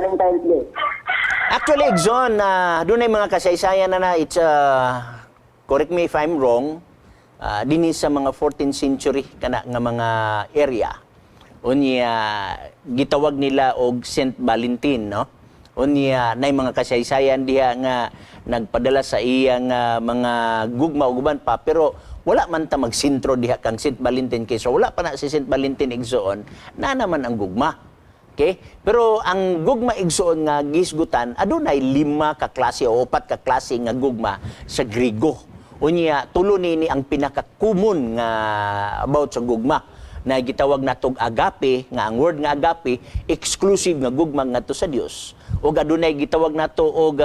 Valentine's Day. Actually, Exxon, doon ay mga kasaysayan na na, it's, correct me if I'm wrong, dinhi sa mga 14th century kana nga mga area. Unya, gitawag nila og Saint Valentine, no? Unya, nay mga kasaysayan diha nga nagpadala sa iyang mga gugma ug uban pa, pero wala man ta magsentro diha kang Saint Valentine kaysa wala pa na si Saint Valentine, igsoon, na naman ang gugma. Okay? Pero ang gugma, igsoon, nga gisgutan, adunay lima ka klase o upat ka klase nga gugma sa Griego. Unya, tulo nini ang pinaka-common nga about sa gugma na gitawag natog agape, nga ang word nga agape, exclusive nga gugma ngadto sa Dios. Ug adunay gitawag nato og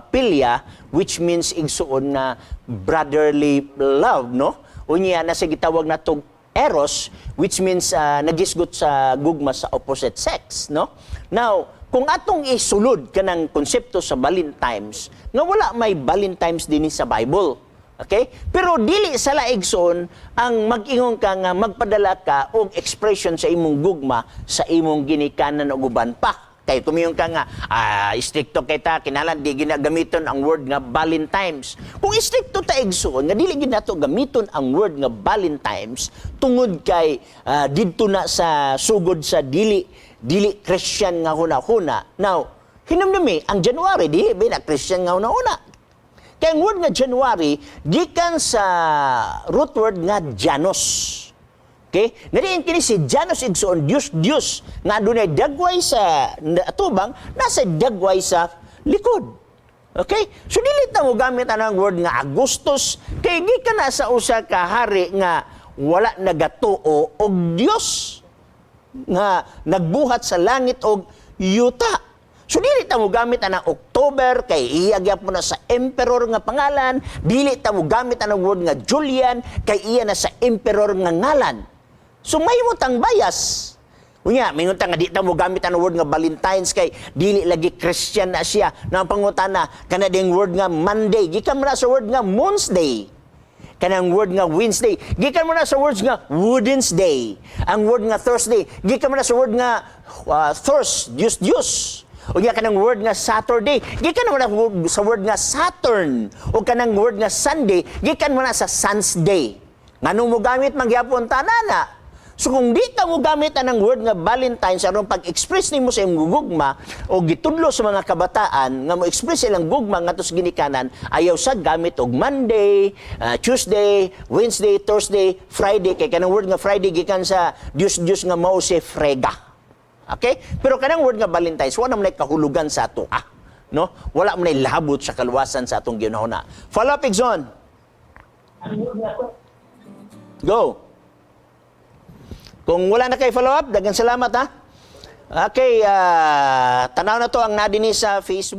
philia, which means, igsoon, nga brotherly love, no? Unya nasa gitawag natog eros, which means nagisgot sa gugma sa opposite sex, no? Now, kung atong isulod kanang konsepto sa Valentine's, nga wala may Valentine's dinhi sa Bible. Okay? Pero dili sa igsoon ang mag-ingon ka nga magpadala ka og expression sa imong gugma sa imong ginikanan og uban pa. Kay tumiyon ka nga, stricto kay ta, kinahanglan di ginagamiton ang word nga Valentine's. Kung stricto ta, igsoon, nga dili gid nato gamiton ang word nga Valentine's tungod kay didto na sa sugod sa dili dili Christian nga huna-huna. Now, hinumdumi, ang January dili ba na Christian nga huna-huna? Kaya ang word nga January gikan sa root word nga Janus. Okay? Ngadiin kini si Janus, igsoon, Diyos Diyos nga adunay dagway sa atubang, nasa dagway sa likod. Okay? So dili ta mo gamit anang word nga Augustus kay gikan na sa usa ka hari nga wala nagatuo og Dios nga nagbuhat sa langit og yuta. So dili ta mo gamit anang October kay iya gyapon na sa emperor nga pangalan, dili ta mo gamit anang word nga Julian kay iya na sa emperor nga ngalan. So may mo tang bias. Unya, mingon ta nga di ta mo gamit ang word nga Valentine's kay dili lagi Christian na siya. Na ang pangutana kana ding word nga Monday, gikan mo na sa word nga Moonsday. Kanang word nga Wednesday, gikan mo na sa words nga Wednesday. Ang word nga Thursday, gikan mo na sa word nga Thurs, Diyos Diyos. Unya kanang word nga Saturday, gikan mo na sa word nga Saturn. O kanang word nga Sunday, gikan mo na sa Sun's Day. Nganong mo gamit magyapon tanana? So kung di ka mo gamit anang word nga Valentine's aron pag-express nimo sa imong gugma o gitudlo sa mga kabataan nga mo express ilang gugma ngadto sa ginikanan, ayaw sa gamit og Monday, Tuesday, Wednesday, Thursday, Friday kay kanang word nga Friday gikan sa Dios Dios nga mao si Frega. Okay? Pero kanang word nga Valentine's, wala man nay kahulugan sa ato. Ah, no? Wala man nay labot sa kaluwasan sa atong ginahuna. Follow up, Igsoon. Go. Kung wala na kay follow up, daghang salamat ha. Okay, tanaw na to ang nadini sa Facebook.